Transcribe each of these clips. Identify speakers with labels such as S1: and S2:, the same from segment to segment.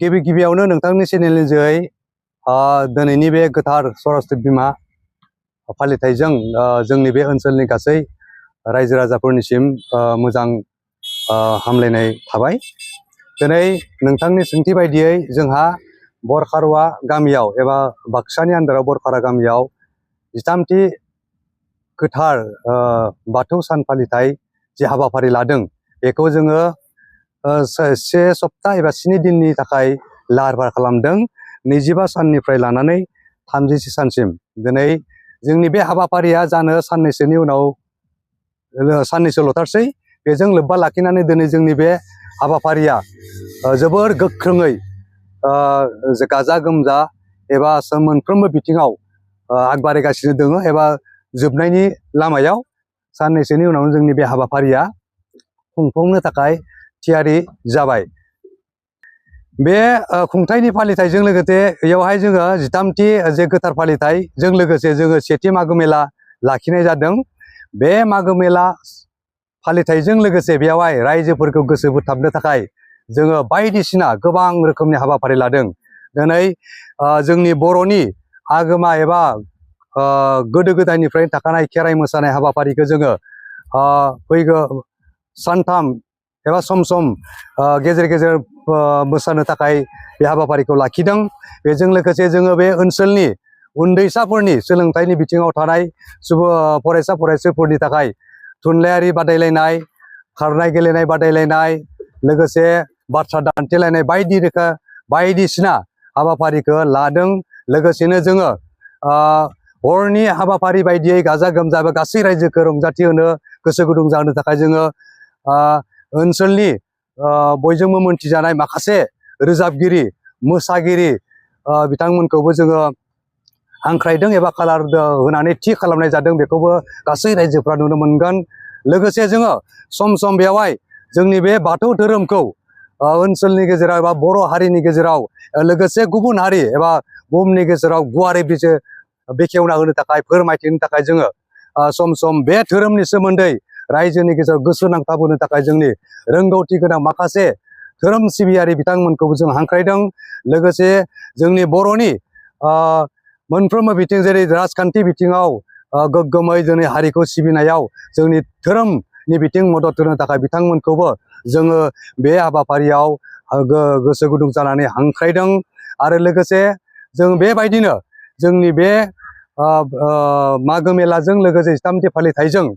S1: गिबि गिबियावनो नोंथांनि चेनेलनि जोहै दिनैनि बे गोथार सरासति बिमा फालिथायजों जोंनि बे ओनसोलनि गासै रायजो राजाफोरनिसिम मोजां हामलायनाय थाबाय। दिनै नोंथांनि सोंथि बायदियै जोंहा बरखारुवा गामियाव एबा बाक्सानि आन्दाराव बरखारा गामियाव 13थि गोथार बाथौ सान फालिथाय जि हाबाफारि लादों बेखौ जोङो से सप्ता एबा 7 दिननि थाखाय लाहार फाहार खालामदों। 25 साननिफ्राय लानानै 30 सानसिम दिनै जोंनि बे हाबाफारिया जानो साननैसोनि उनाव साननैसोल'थारसै। बेजों लोब्बा लाखिनानै दिनै जोंनि बे हाबाफारिया जोबोर गोख्रोङै गाजा गोमजा एबा मोनफ्रोमबो बिथिङाव आगबारायगासिनो दङ एबा जोबनायनि लामायाव। साननैसोनि उनाव जोंनि बे हाबाफारिया खुंफुंनो थाखाय थियारि जाबाय। बे खुंथायनि फालिथायजों लोगोसे बेयावहाय जोङो 13थि जे गोथार फालिथायजों लोगोसे जोङो 7थि मागो मेला लाखिनाय जादों। बे मागो मेला फालिथायजों लोगोसे बेयावहाय रायजोफोरखौ गोसो बोथाबनो थाखाय जोङो बायदिसिना गोबां रोखोमनि हाबाफारि लादों। दिनै जोंनि बर'नि आगोमा एबा गोदो गोदायनिफ्रायनो थाखानाय खेराइ मोसानाय हाबाफारिखौ जोङो फैगौ सानथाम एबा सम सम गेजेर गेजेर मोसानो थाखाय बे हाबाफारिखौ लाखिदों। बेजों लोगोसे जोङो बे ओनसोलनि उन्दैसाफोरनि सोलोंथाइनि बिथिङाव थानाय फरायसा फरायसुलिफोरनि थाखाय थुनलाइयारि बादायलायनाय, खारनाय गेलेनाय बादायलायनाय, लोगोसे बाथ्रा दान्थेलायनाय बायदि रोखोम बायदिसिना हाबाफारिखौ लादों। लोगोसेनो जोङो हरनि हाबाफारि बायदियै गाजा गोमजा गासै रायजोखौ रंजाथि होनो गोसो गुदुं जानो थाखाय जोङो ओनसोलनि बयजोंबो मोनथिजानाय माखासे रोजाबगिरि मोसागिरि बिथांमोनखौबो जोङो हांख्रायदों एबा कालार होनानै थि खालामनाय जादों। बेखौबो गासै रायजोफ्रा नुनो मोनगोन। लोगोसे जोङो सम सम बेवहाय जोंनि बे बाथौ धोरोमखौ ओनसोलनि गेजेराव एबा बर' हारिनि गेजेराव लोगोसे गुबुन हारि एबा बुहुमनि गेजेराव गुवारै बेखेवना होनो थाखाय फोरमायथिनो थाखाय जोङो सम सम बे धोरोमनि सोमोन्दै रायजोनि गेजेराव गोसो नांथाबहोनो थाखाय जोंनि रोंगौथि गोनां माखासे धोरोम सिबियारि बिथांमोनखौबो जों हांख्रायदों। लोगोसे जोंनि बर'नि मोनफ्रोमबो बिथिं जेरै राजखान्थि बिथिङाव गोग्गोमै जोंनि हारिखौ सिबिनायाव जोंनि धोरोमनि बिथिं मदद होनो थाखाय बिथांमोनखौबो जोङो बे हाबाफारियाव गोसो गुदुं जानानै हांख्रायदों। आरो लोगोसे जों बेबायदिनो जोंनि बे मागो मेलाजों लोगोसे 13थि फालिथायजों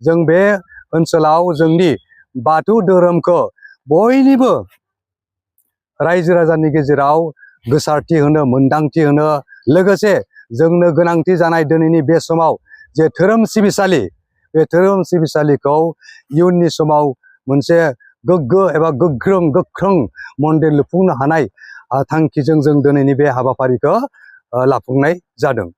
S1: जों बे ओनसोलाव जोंनि बाथौ धोरोमखौ बयनिबो रायजो राजानि गेजेराव गोसारथि होनो मोनदांथि होनो लोगोसे जोंनो गोनांथि जानाय दिनैनि बे समाव जे धोरोम सिबिसालि बे धोरोम सिबिसालिखौ इयुननि समाव मोनसे गोग्गो एबा गोख्रों मन्दिर लुफुंनो हानाय थांखिजों जों दिनैनि बे हाबाफारिखौ लाफुंनाय जादों।